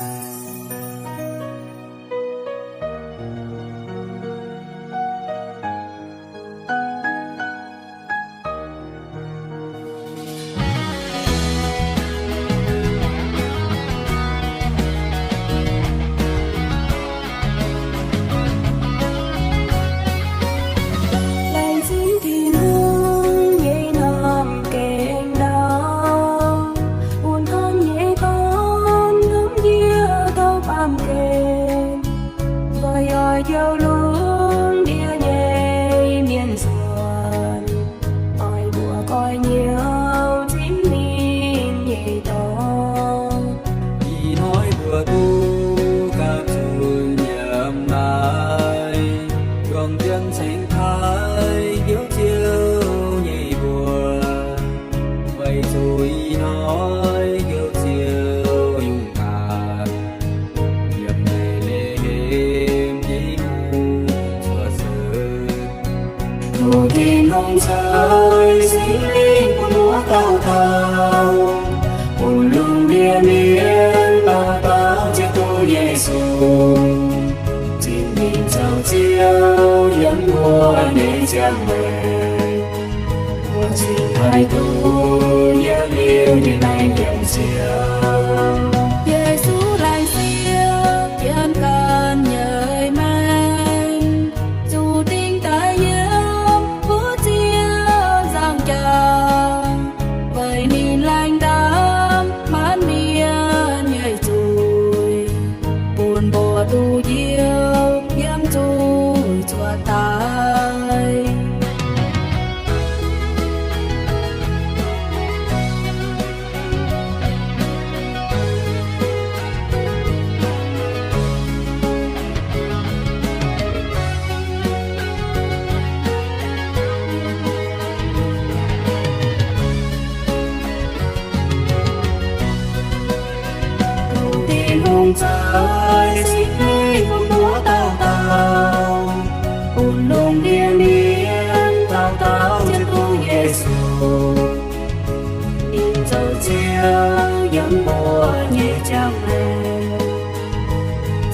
Laengz zingh Tin-Hungh nyei norm gengh ndau, bun hnamv nyei dorn hnamv yie taux baamh gen, weic oix njoux lungh ndiev nyei mienh nzuonx, oix mbuox goiv-nyuoz zingh ninh nyei dorngx. Ih hnoi mbuo duqv gapv zuqc nyiemc naaiv juang jienv ceng taaih njoux Ziouv nyei mbuox, weic zuqc ih hnoi njoux Ziouv yungh gaax, yiem Mbetc^le^hem nyei hungh cuotv seix. Tov Tin-Hungh cai Singx Lingh bun mbuo dauh dauh, bun lungh ndiev mienh dauh dauh ziouc duqv Yesu, zinh mingh zoux Ziouv yiem mbuo nyei ziangh maengc. Mbuo cingx haih duqv yietc liuz ninh nyei yiem Ziouv. Yesu laengz sieqv jienv ganh nyei maengc, zuqc dingh daaih yiem mbuo Ziouv nzangc jaax, weic ninh laengh ndaamv maanc mienh nyei zuiz, bun mbuo duqv njoux yiem zuiz cuotv daaih. Tov Tin-Hungh cai Singx Lingh bun mbuo dauh dauh, bun lungh ndiev mienh dauh dauh ziouc duqv Yesu, ninh zoux Ziouv yiem mbuo nyei ziangh maengc,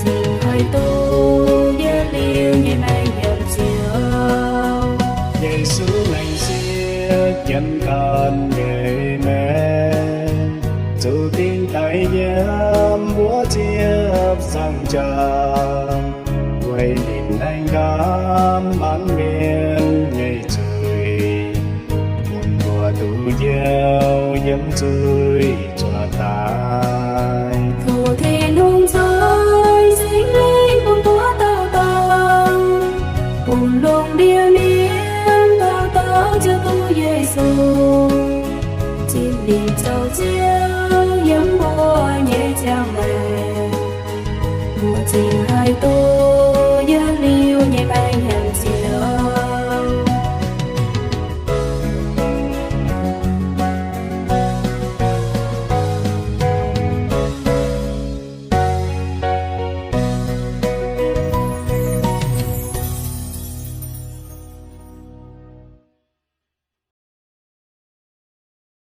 cingx haih duqv yietc liuz nyei maengc yiem Ziouv. Yesu laengz sieqv jienv ganh nyei maengc, zuqc dingh daaih yiem mbuo Ziouv nzangc jaax, weic ninh laengh ndaamv maanc mienh nyei zuiz, bun mbuo duqv njoux yiem zuiz cuotv daaih. Tov Tin-Hungh cai Singx Lingh bun mbuo dauh dauh, bun lungh ndiev mienh dauh dauh ziouc duqv Yesu, zinh ninh zoux Ziouv